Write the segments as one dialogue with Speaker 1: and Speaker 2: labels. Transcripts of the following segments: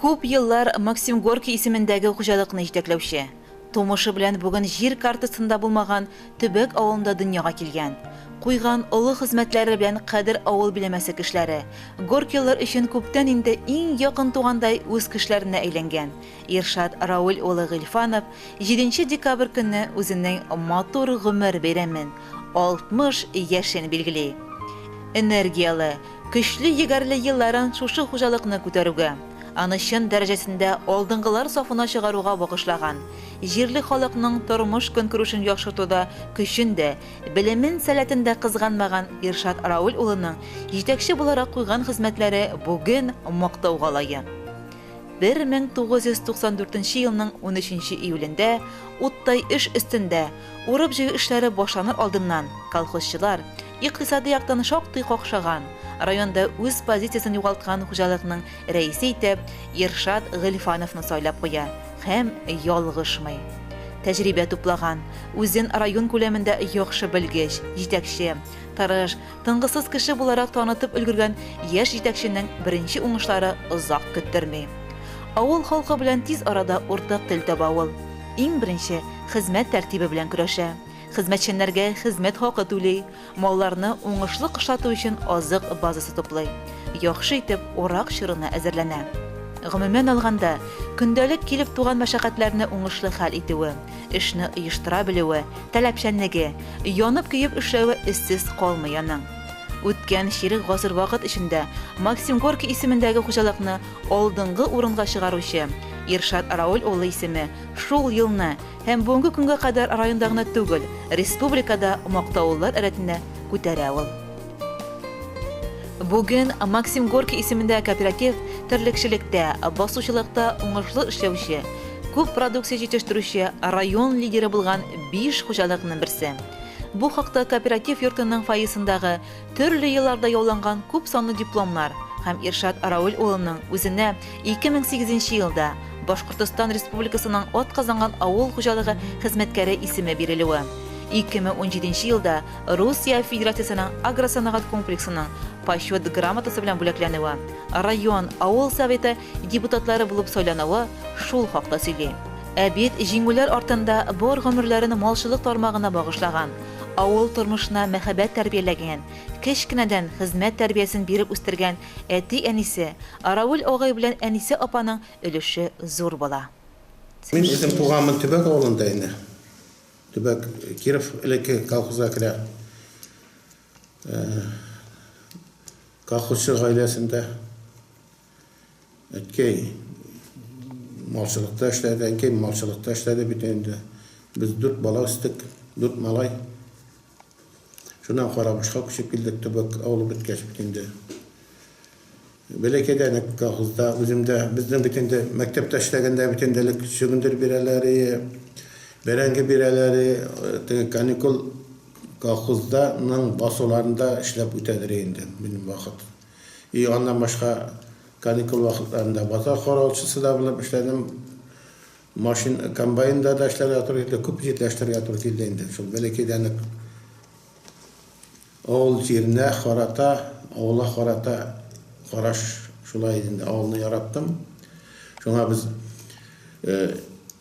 Speaker 1: Күп еллар Максим Горький исемендәге хуҗалыкны җитәкләүче, тумышы белән бүген җир картасында булмаган Төбәк авылында дөньяга килгән, куйган олы хезмәтләре белән Кадер авыл биләмәсе кешеләре, Горькийлар өчен күптән инде иң якын тугандай үз кешеләренә әйләнгән Иршат Рауль улы Гыйльфанов җиденче декабрь көнне үзенең матур гомер бәйрәмен, 60 яшен билгели. Энергияле, Көчле егәрле елларын шушы хуҗалыкны күтәрүгә, аны чын дәрәҗәсендә алдынгылар сафына чыгаруга багышлаган, җирле халыкның тормыш-көнкүрешен яхшыртуда көчен дә, белемен-сәләтен дә кызганмаган Иршат Рауль улының җитәкче буларак куйган хезмәтләре бүген мактауга лаек. 1994 нче елның унөченче июлендә уттай эш өстендә, урып-җыю эшләре башланыр алдыннан колхозчылар, икътисади яктан шактый какшаган, районда үз позициясен югалткан хуҗалыкның рәисе итеп Иршат Гыйльфановны сайлап куя һәм ялгышмый. Тәҗрибә туплаган, үзен район күләмендә яхшы белгеч, җитәкче, тырыш, тынгысыз кеше буларак танытып өлгергән яшь җитәкченең беренче уңышлары озак көттерми. Авыл халкы белән тиз арада уртак тел таба ул. Иң беренче хезмәт тәртибе белән көрәшә. Хезмәтчәннәргә хезмәт хакы түли, малларны уңышлы кышлату өчен азык базасы туплый, яхшы итеп урак чорына әзерләнә. Гомумән алганда, көндәлек килеп туган мәшәкатьләрне уңышлы хәл итүе, эшне оештыра белүе, таләпчәнлеге, янып-көеп эшләве эзсез калмый аның. Үткән чирек гасыр вакыт эчендә Максим Горький исемендәге хуҗалыкны алдынгы урынга чыгаручы Иршат Рауль улы исеме шул елны Һәм бүгенге көнгә кадәр районда гына түгел, республикада мактаулылар рәтенә күтәрә ул. Бүген Максим Горький исемендәге кооператив терлекчелектә, басучылыкта уңышлы эшләүче, күп продукция җитештерүче район лидеры булган биш хуҗалыкның берсе. Бу хакта кооператив йортының фойесындагы төрле елларда яуланган күп санлы дипломнар һәм Иршат Рауль улының үзенә 2008 нче елда Башкортостан Республикасының атказанган авыл хуҗалыгы хезмәткәре исеме бирелүе, 2017 нче елда Русия Федерациясенең агросәнәгать комплексының Почет грамотасы белән бүләкләнүе, район, авыл Советы депутатлары булып сайлануы шул хакта сөйли. Ә бит җиңүләр артында бар гомерләрен малчылык тармагына багышлаган, авыл тормышына мәхәббәт тәрбияләгән, кечкенәдән хезмәт тәрбиясен биреп үстергән әти-әнисе, Равил агай белән Әнисә апаның өлеше зур була.
Speaker 2: Мин үзем туганмын Төбәк авылында инде. Төбәк Киров элекке колхозга керә. Колхозчы гаиләсендә. Әткәй малчылыкта эшләде, әнкәй малчылыкта эшләде бит инде. Без дүрт бала үстек, дүрт малай. Шуннан Карабашка күчеп килдек, Төбәк авылы беткәч бит инде. Бәләкәйдән үк колхозда үзем дә, безнең бит инде мәктәптә эшләгәндә бит инде элек чөгендер бирәләр, бәрәңге бирәләр, теге каникул колхозда ның басуларында эшләп үтәдер инде минем вакыт. И аннан башка каникул вакытларында базар каравылчысы да булып эшләдем. Машин, комбайнда да эшләргә туры килде, күп җирдә эшләргә туры килде инде. Шул бәләкәйдән үк авыл җиренә карата, авылга карата караш шулай иде инде. Авылны яраттым. Шуңа без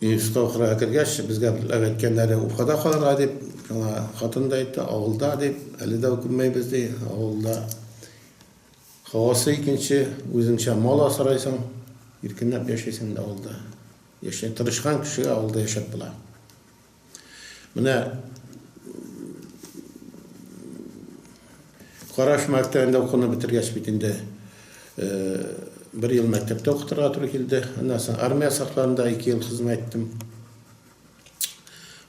Speaker 2: институтка укырга кергәч, безгә әйткәннәре Уфада калырга дип, шуңа хатын да әйтте, авылда дип, әле дә үкенмәйбез ди, авылда Һавасы икенче, үзеңчә мал асрайсың, иркенләп яшисең инде авылда. Яшә, тырышкан кешегә авылда яшәп була. Менә Караш мәктәбендә укуны бетергәч бит инде бер ел мәктәптә укытырга туры килде. Аннан соң армия сафларында 2 ел хезмәт иттем.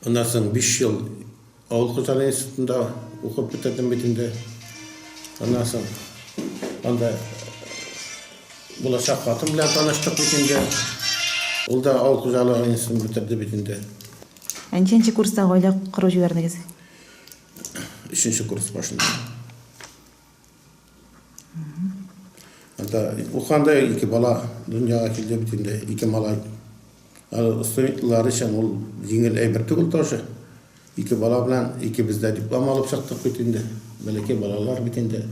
Speaker 2: Аннан соң 5 ел Авыл хуҗалыгы институтында укып бетердем бит инде. Аннан соң анда булачак хатын белән таныштык бит инде. Ул да авыл хуҗалыгы институтын бетерде бит инде.
Speaker 1: Ә ничәнче курста гаилә корып җибәрдегез?
Speaker 2: Өченче курс башында. Анда укыганда ике бала дөньяга килде бит инде, ике малай. Студентлар өчен ул җиңел әйбер түгел тоже. Ике бала белән икебез дә диплом алып чыктык бит инде. Бәләкәй балалар бит инде.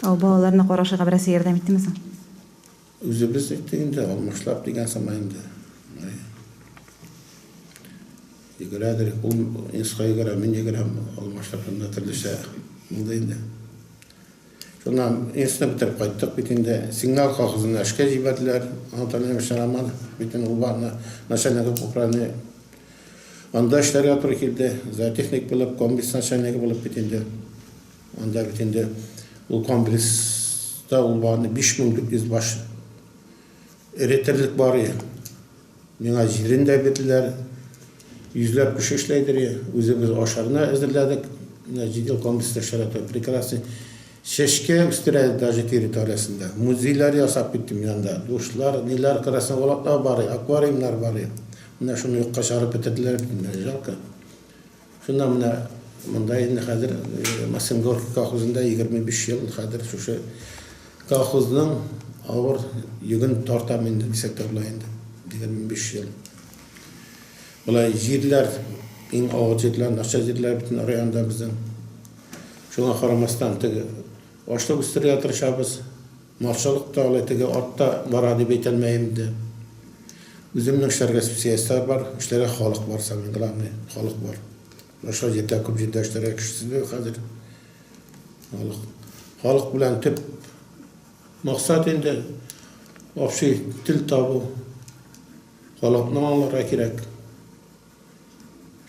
Speaker 1: Ә ул балаларны карашырга берәрсе ярдәм иттеме соң?
Speaker 2: Үзебез иттек инде, алмашлап дигән сыман инде. Йөгерәдер, ул инска йөгерә, мин йөгерәм, алмашлап шунда төрлечә булды инде. Шуннан институтны бетереп кайттык бит инде. Сигнал колхозына эшкә җибәрделәр. Анатолий Иванович Романов бит инде ул барны начальник управление. Анда эшләргә туры килде. Зоотехник булып, комплекс начальнигы булып бит инде. Анда бит инде ул комплекста ул барны 5400 баш эре терлек бар иде. Миңа җирен дә бирделәр. Йөзләп кеше эшләйдер иде. Үзебез ашарны әзерләдек. Менә җидел комплекста эшләргә прекрасный. Чәчкә үстерә даже территориясендә. Музейлар ясап киттем мин анда. Душлар, ниләр, красный волоклар бар, аквариумнар бар. Менә шуны юкка чыгарып бетерделәр бит инде, жалко. Шуннан менә монда инде хәзер Максим Горький колхозында 25 ел хәзер шушы колхозның авыр йөген тартам инде дисәк тә була инде. 25 ел. Болай җирләр, иң авыр җирләр, начар җирләр бөтен районда безнең. Шуңа карамастан теге ашлык үстерергә тырышабыз. Малчылык та алай теге артта бара дип әйтә алмыйм инде. Үземнең эшләргә специалистлар бар, эшләргә халык бар, самое главное, халык бар. Башка җирдә күп җирдә эшләргә кешесез юк хәзер. Халык. Халык белән төп максат инде общий тел табу. Халыкны аңларга кирәк.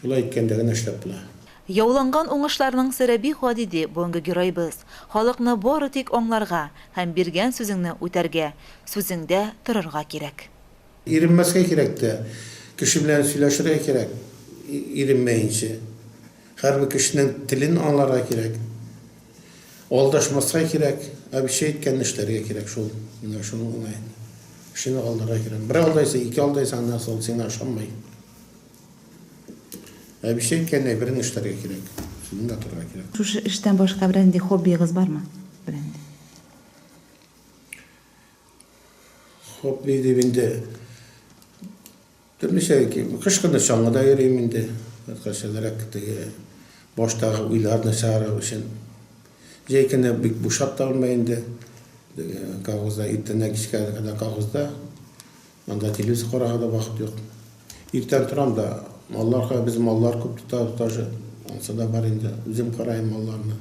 Speaker 2: Шулай иткәндә генә эшләп була.
Speaker 1: Яуланган уңышларның сере бик гади, ди бүгенге героебыз, халыкны бары тик аңларга һәм биргән сүзеңне үтәргә, сүзеңдә торырга кирәк.
Speaker 2: Иренмәскә кирәк тә, кеше белән сөйләшергә кирәк, иренмәенчә. Һәрбер кешенең телен аңларга кирәк. Алдашмаска кирәк, обещать иткәнне эшләргә кирәк шул. Менә шуның гына инде. Кешене алдарга кирәк. Бер алдайсың, ике алдайсың, аннан соң ул сиңа ышанмый. Обещать иткән әйберен эшләргә кирәк. Сүзеңдә торырга кирәк.
Speaker 1: Шушы эштән башка берәр нинди хоббиегыз бармы? Берәр нинди.
Speaker 2: Хобби дип инде төрлечә, кыш көне чаңгыда йөрим инде. Кайчанрак теге баштагы уйларны чыгару өчен. Җәй көне бик бушап та булмый инде. Теге колхозда иртәннән кичкә кадәр колхозда. Анда телевизор карарга да вакыт юк. Иртән торам да, маллар карыйм, без маллар күп тотабыз тоже. Ансы да бар инде, үзем карыйм малларны.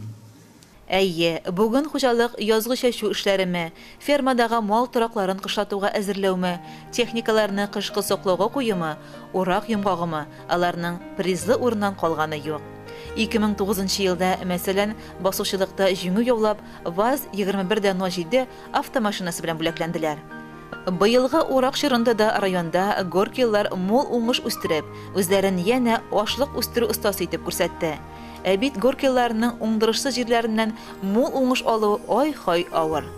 Speaker 1: Әйе, бүген хуҗалык язгы чәчү эшләреме, фермадагы мал торакларын кышлатуга әзерләүме, техникаларны кышкы саклауга куюмы, урак йомгагымы, аларның призлы урыннан калганы юк. 2009 нчы елда, мәсәлән, басучылыкта җиңү яулап, ваз 21 дә 07 автомашинасы белән бүләкләнделәр. Быелгы урак чорында да районда горкийлар мул уңыш үстереп, үзләрен янә ашлык үстерү остасы итеп күрсәтте. Ә бит горкийларның уңдырышсыз җирләреннән мул уңыш алу ай-һай авыр.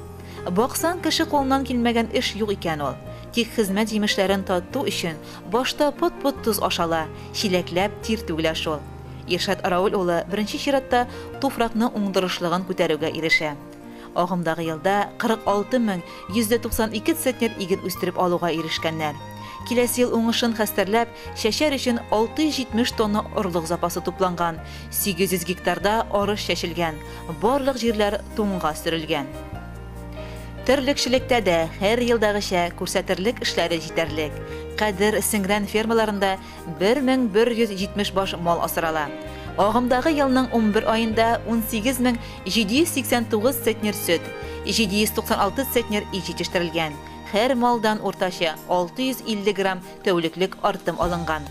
Speaker 1: Баксаң, кеше кулыннан килмәгән эш юк икән ул. Тик хезмәт җимешләрен тату өчен башта пот-пот тоз ашала, чиләкләп тир түгелә шул. Иршат Рауль улы беренче чиратта туфракның уңдырышлыгын күтәрүгә ирешә. Агымдагы елда 46 192 центнер иген үстереп алуга ирешкәннәр. Киләсе ел уңышын хәстәрләп, чәчәр өчен 670 тонна орлык запасы тупланган, 800 гектарда арыш чәчелгән, барлык җирләр туңга сөрелгән. Терлекчелектә дә, һәр елдагыча, күрсәтерлек эшләре җитәрлек. Кадер, Сеңрән фермаларында 1170 баш мал асрала. Агымдагы елның 11 аенда 18789 центнер сөт, 796 центнер ит җитештерелгән. Һәр малдан уртача 650 грамм тәүлеклек артым алынган.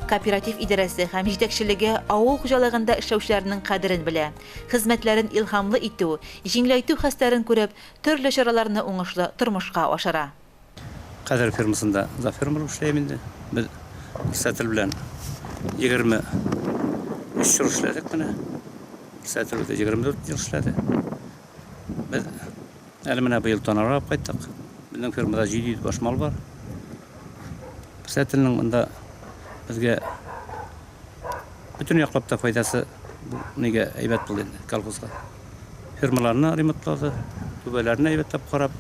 Speaker 1: Кооператив идарәсе һәм җитәкчелеге авыл хуҗалыгында эшләүчеләрнең кадерен белә, хезмәтләрен илһамлы итү, җиңеләйтү хәстәрен күреп, төрле чараларны уңышлы тормышка ашыра.
Speaker 3: Кадер фирмасында завферма булып эшләйм инде. Без председатель белән 23 ел эшләдек менә. Председатель үзе 24 ел эшләде. Без әле менә быел таналар алып кайттык. Безнең фирмада 700 баш мал бар. Председательнең монда безгә Бөтен яклап та файдасы бу нигә әйбәт булды инде колхозга. Фермаларны ремонтлады, түбәләрне әйбәтләп карап.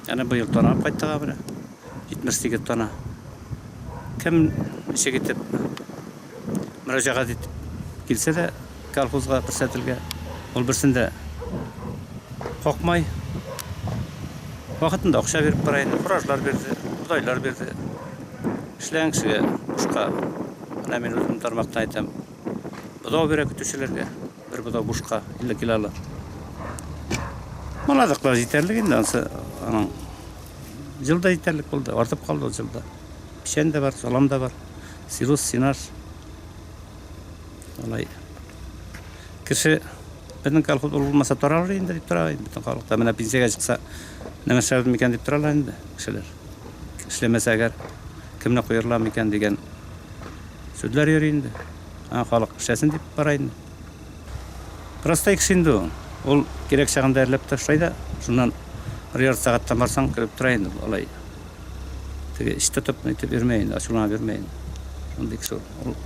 Speaker 3: Әнә быел тана алып кайттык менә. 78 тана. Кем ничек итеп мөрәҗәгать итеп килсә дә колхозга, председательгә, ул берсен дә Какмай. Вакытында акча биреп тора инде, фуражлар бирде, бодайлар бирде. Эшләгән кешегә бушка. Менә мин үзем тармактан әйтәм. Бодау бирә көтүчеләргә. Бер бодау бушка, 50 килолы. Маладыклар җитәрлек инде ансы аның. Җыл да җитәрлек булды, артып калды ул җылда. Печән дә бар, салам да бар. Силос, сенаж. Алай. Кеше безнең колхоз ул булмаса таралыр инде дип тора инде бөтен халык та. Менә пенсиягә чыкса, нәмә эшләрбез микән дип торалар инде кешеләр. Эшләмәсә әгәр кемне куерлар микән дигән сүзләр йөри инде. Аңа халык эшләсен дип бара инде. Простой кеше инде ул. Ул кирәк чагында әрләп ташлый да, шуннан бер ярты сәгатьтән барсаң кереп тора инде ул алай. Теге эч тотып нитеп йөрмәй инде, ачуланып йөрмәй инде. Шундый кеше ул. Ул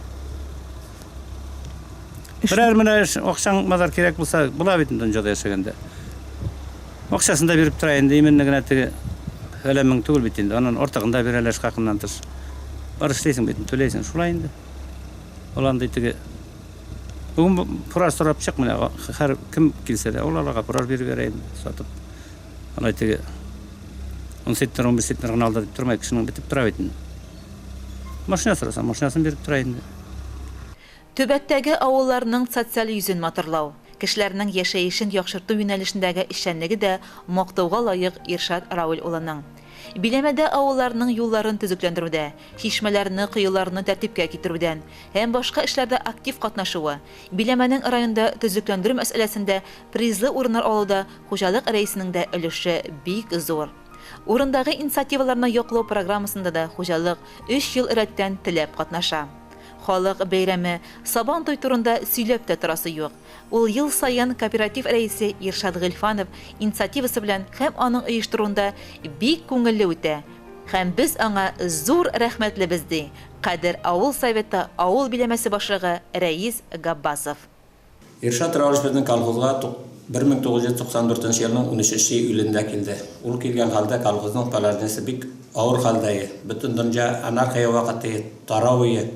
Speaker 3: Берәр менә акчаң мазар кирәк булса, була бит инде дөньяда яшәгәндә. Акчасын да биреп тора инде, именно генә теге фәлән мең түгел бит инде, аннан артыгын да бирәләр эш хакыннан тыш. Бар эшлисең бит, түләйсең, шулай инде. Ул андый теге Бүген фураж сорап чык менә, һәр кем килсә дә, ул аларга фураж биреп бирә инде, сатып. Алай теге 10 центнер, 15 центнер гына алды дип тормай, кешенең бетеп тора бит инде. Машина сораса, машинасын биреп тора инде.
Speaker 1: Төбәктәге авылларның социаль йөзен матурлау, кешеләрнең яшәешен яхшырту юнәлешендәге эшчәнлеге дә мактауга лаек Иршат Равил улының. Биләмәдә авылларның юлларын төзекләндерүдә, чишмәләрне, коеларны тәртипкә китерүдән һәм башка эшләрдә актив катнашуы, биләмәнең районда төзекләндерү мәсьәләсендә призлы урыннар алуда хуҗалык рәисенең дә өлеше бик зур. Урындагы инициативаларны яклау программасында да хуҗалык өч ел рәттән теләп катнаша. Халык бәйрәме, Сабан туй турында сөйләп тә торасы юк. Ул ел саен кооператив рәисе Иршат Гыйльфанов инициативасы белән һәм аның оештыруында бик күңелле үтә һәм без аңа зур рәхмәтлебез, ди Кадер авыл Советы авыл биләмәсе башлыгы Рәис Габбасов.
Speaker 4: Иршат Раулович безнең колхозга 1994 нче елның унөченче июлендә килде. Ул килгән хәлдә колхозның положениесе бик авыр хәлдә ие. Бөтен дөнҗа анархия вакыты ие, тарау ие.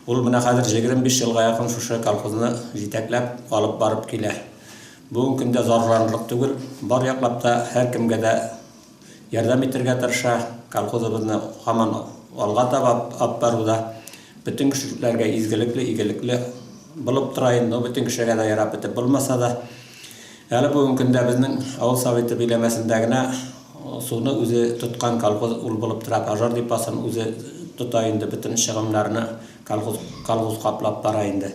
Speaker 4: Ул менә хәзер 25 елга якын шушы колхозны җитәкләп, алып барып килә. Бүгенге көндә зарланырлык түгел, бар яклап та һәркемгә дә Ярдәм итәргә тырыша, колхозыбызны һаман алга таба ап баруда бөтен кешелекләргә изгелекле, игелекле булып тора инде. Ну, бөтен кешегә дә ярап бетеп булмаса да. Әле бүгенге көндә безнең авыл советы биләмәсендә генә суны үзе тоткан колхоз ул булып тора. Пожар депосын үзе тота инде, бөтен чыгымнарны колхоз, колхоз каплап бара инде.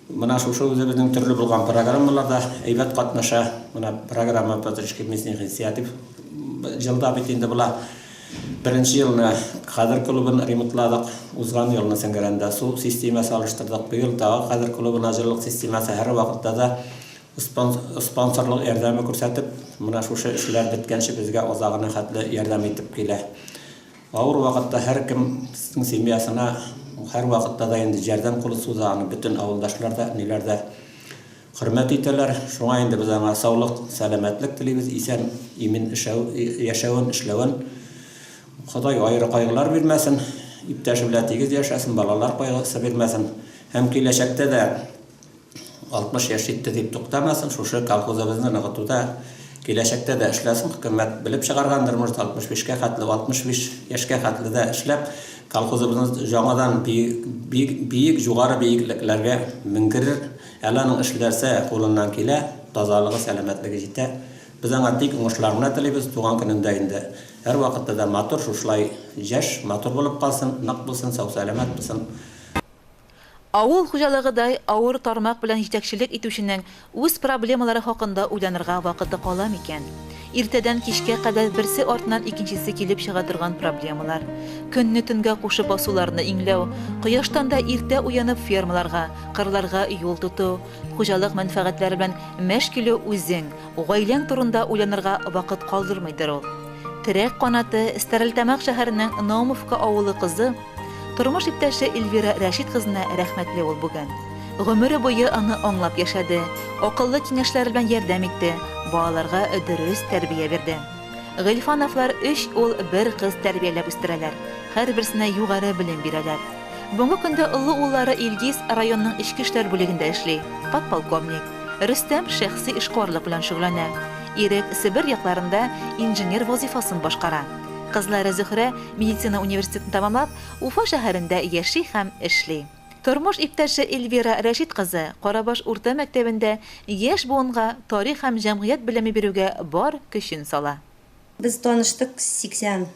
Speaker 4: Менә шушы үзебезнең төрле булган программаларда әйбәт катнаша. Менә программа поддержки местных инициатив җылда бит инде була. Беренче елны Кадер клубын ремонтладык, узган елны Сеңгерәндә су системасы алыштырдык. Быел тагы Кадер клубына җылылык системасы һәрвакытта да спонсорлык ярдәме күрсәтеп, менә шушы эшләр беткәнче безгә азагына хәтле ярдәм итеп килә. Авыр вакытта һәркемнең семьясына һәрвакытта да инде җәрдәм кулы суза, аны бөтен авылдашлар да, ниләр дә хөрмәт итәләр. Шуңа инде без аңа саулык, сәламәтлек телибез, исән, имин эшәү, яшәвен, эшләвен. Ходай аеры кайгылар бирмәсен, иптәше белән тигез яшәсен, балалар кайгысы бирмәсен. Һәм киләчәктә дә 60 яшь җитте дип туктамасын, шушы колхозыбызны ныгытуда киләчәктә дә эшләсен, хөкүмәт белеп чыгаргандыр, может, 65 кә хәтле, 65 яшькә хәтле дә эшләп, колхозыбызны яңадан биек, биек, югары биеклекләргә менгерер. Әле аның эшләрсә кулыннан килә, тазалыгы, сәламәтлеге җитә. Без аңа тик уңышлар гына телибез, туган көнендә инде һәрвакытта да матур, шушылай яшь, матур булып калсын, нык булсын, сау-сәламәт булсын.
Speaker 1: Авыл хуҗалыгыдай авыр тармак белән җитәкчелек итүченең үз проблемалары хакында уйланырга вакыты кала микән? Иртәдән кичкә кадәр берсе артыннан икенчесе килеп чыга торган проблемалар. Көнне төнгә кушып басуларны иңләү, кояштан да иртә уянып фермаларга, кырларга юл тоту, хуҗалык мәнфәгатьләре белән мәш килү үзең, гаиләң турында уйланырга вакыт калдырмыйдыр ул. Терәк канаты, Стәрлетамак шәһәренең Наумовка авылы кызы, Тормыш иптәше Эльвира Рәшит кызына рәхмәтле ул бүген. Гомере буе аны аңлап яшәде, акыллы киңәшләре белән ярдәм итте, балаларга дөрес тәрбия бирде. Гыйльфановлар өч ул, бер кыз тәрбияләп үстерәләр, һәрберсенә югары белем бирәләр. Бүгенге көндә олы уллары Илгиз районның эчке эшләр бүлегендә эшли, подполковник. Рөстәм шәхси эшкуарлык белән шөгыльләнә. Ирек Себер якларында инженер вазыйфасын башкара. Кызлары Зөһрә медицина университетын тәмамлап, Уфа шәһәрендә яши һәм эшли. Тормыш иптәше Эльвира Рәшит кызы Карабаш урта мәктәбендә яшь буынга тарих һәм җәмгыять белеме бирүгә бар көчен сала.
Speaker 5: Без таныштык 80,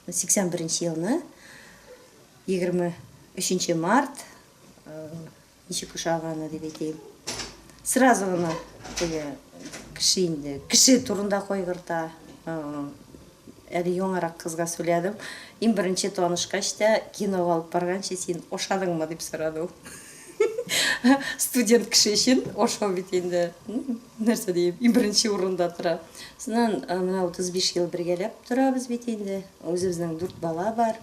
Speaker 5: 81 нче елны, 23 нче март, Ничек ошаганы дип әйтәем. Сразу гына теге кеше инде, кеше турында кайгырта. Әле яңарак кызга сөйләдем. Иң беренче танышкач та кинога алып барганчы син ошадыңмы дип сорады ул. Студент кеше өчен ошау бит инде, нәрсә дием, иң беренче урында тора. Шуннан менә 35 ел бергәләп торабыз бит инде. Үзебезнең дүрт бала бар.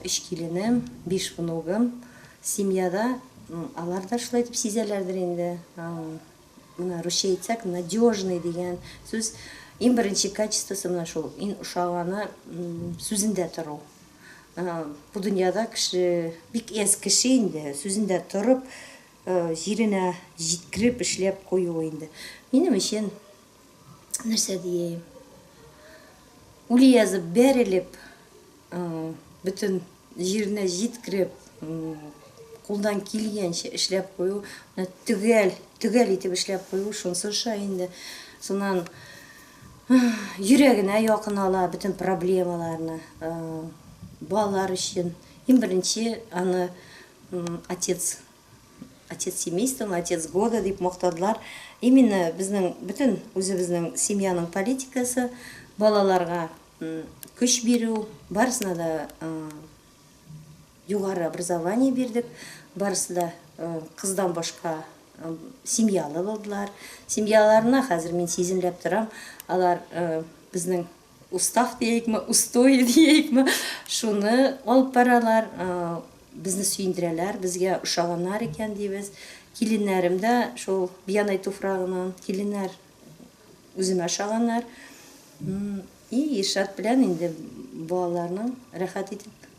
Speaker 5: Өч киленем, биш внугым семьяда, алар да шулай итеп сизәләрдер инде. Менә русча әйтсәк, надежный дигән сүз, иң беренче качествосы менә шул, иң ошаганы сүзендә тору. Бу дөньяда кеше, бик әз кеше инде сүзендә торып, җиренә җиткереп эшләп куюы инде. Минем өчен нәрсә диеем, үле язып бәрелеп, бөтен җиренә җиткереп, кулдан килгәнчә эшләп кую, менә төгәл, төгәл итеп эшләп кую, шунысы ошый инде. Шуннан йөрәгенә якын ала бөтен проблемаларны, балалар өчен. Иң беренче аны отец Отец семейства, отец года дип мактадылар. Именно безнең бөтен үзебезнең семьяның политикасы балаларга көч бирү, барысына да югары образование бирдек, барысы да кыздан башка семьялы булдылар. Семьяларына хәзер мин сиземләп торам, алар безнең Устав диәйекме, устои диәйекме, шуны алып баралар, безне сөендерәләр, безгә ошаганнар икән дибез. Киленнәрем дә шул Биянай туфрагыннан, киленнәр үземә ошаганнар. И Иршат белән инде балаларның рәхәт итеп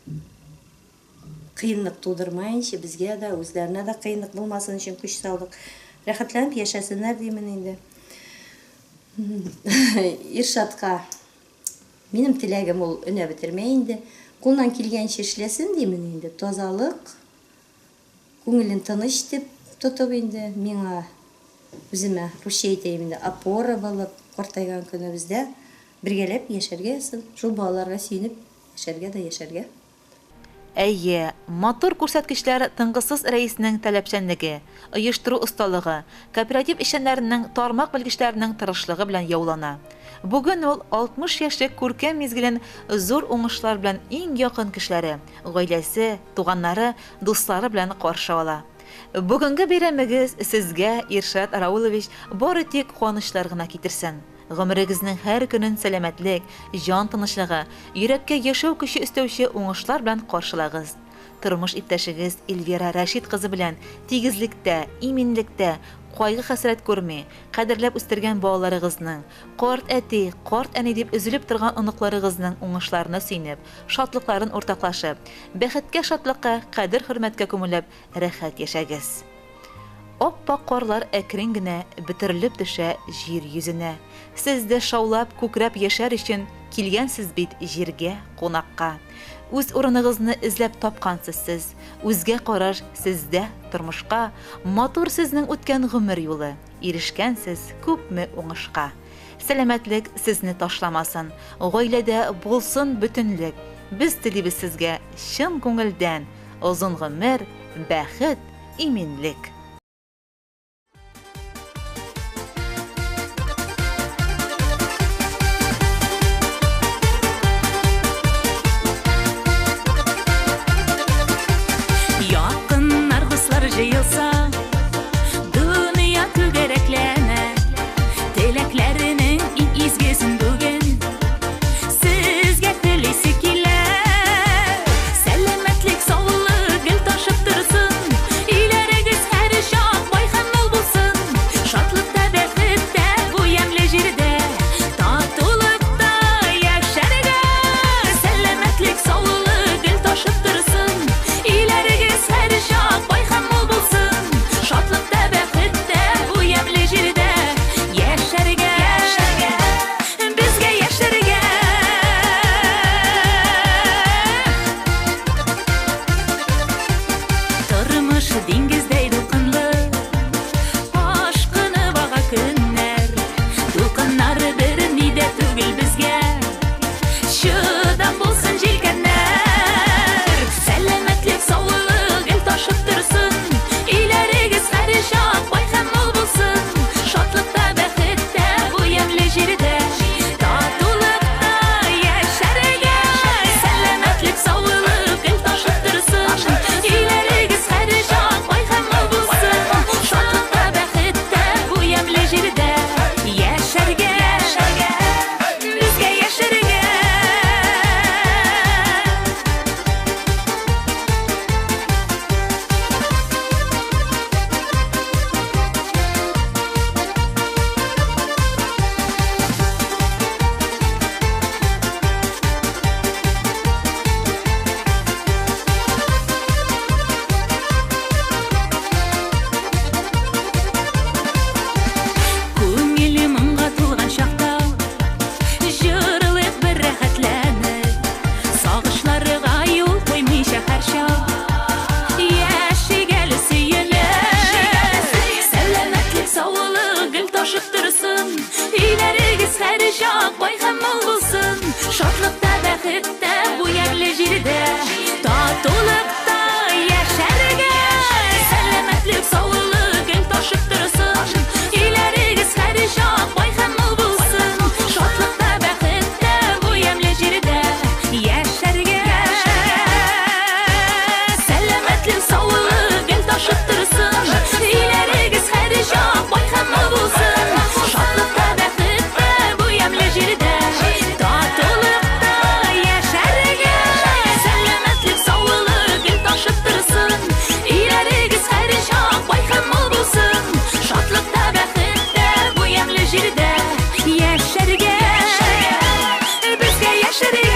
Speaker 5: кыенлык тудырмаенча, безгә дә, үзләренә дә кыенлык булмасын өчен көч салдык. Рәхәтләнеп яшәсеннәр димен инде. Иршатка минем теләгем ул өнә бетермә инде. Кулыннан килгәнчә эшләсен димен инде. Тазалык, күңелен тыныч дип тотып инде миңа үземә русча әйтәем инде опора булып картайган көнебездә бергәләп яшәргә язсын. Шул балаларга сөенеп яшәргә дә яшәргә.
Speaker 1: Әйе, матур күрсәткечләр тынгысыз рәиснең таләпчәнлеге, оештыру осталыгы, кооператив эшчәннәренең, тармак белгечләренең тырышлыгы белән яулана. Бүген ул 60 яшьлек күркәм мизгелен зур уңышлар белән иң якын кешеләре, гаиләсе, туганнары, дуслары белән каршы ала. Бүгенге бәйрәмегез сезгә, Иршат Раулович, бары тик куанычлар гына китерсен. Гомерегезнең һәр көнен сәламәтлек, җан тынычлыгы, йөрәккә яшәү көче өстәүче уңышлар белән каршылагыз. Тормыш иптәшегез Эльвира Рәшит кызы белән тигезлектә, иминлектә, кайгы-хәсрәт күрми, кадерләп үстергән балаларыгызның, карт әти, карт әни дип өзелеп торган оныкларыгызның уңышларына сөенеп, шатлыкларын уртаклашып, бәхеткә-шатлыкка, кадер-хөрмәткә күмелеп, рәхәт яшәгез. Ап-ак карлар әкрен генә бөтерелеп төшә җир йөзенә. Сез дә шаулап, күкрәп яшәр өчен килгәнсез бит җиргә кунакка. Үз урыныгызны эзләп тапкансыз сез, үзгә караш сездә тормышка, матур сезнең үткән гомер юлы, ирешкәнсез күпме уңышка. Сәламәтлек сезне ташламасын, гаиләдә булсын бөтенлек, без телибез сезгә чын күңелдән озын гомер, бәхет, иминлек.
Speaker 6: Якыннар, дуслар җыелса, дөнья түгәрәкләнә. Теләкләренең иң изгесен бүген сезгә телисе килә. Сәламәтлек, саулык гел ташып торсын. Өйләрегез һәр бай һәм мул булсын. Шатлыкта, бәхеттә бу ямьле җирдә татулыкта яшәргә. Сәламәтлек, саулык гел ташып торсын. Өйләрегез һәрчак бай һәм мул булсын. Шатлыкта, бәхеттә бу ямьле җирдә яшәргә. Сәламәтлек, саулык гел ташып торсын. Өйләрегез һәрчак бай һәм мул булсын. Шатлыкта, бәхеттә бу ямьле җирдә татулыкта яшәргә. Сәламәтлек, саулык гел ташып торсын. Өйләрегез һәрчак бай һәм мул булсын. Шатлыкта, бәхеттә бу ямьле җирдә яшәргә. Безгә яшәргә.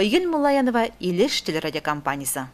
Speaker 1: Айгөл Муллаянова, Илеш телерадиокомпаниясе.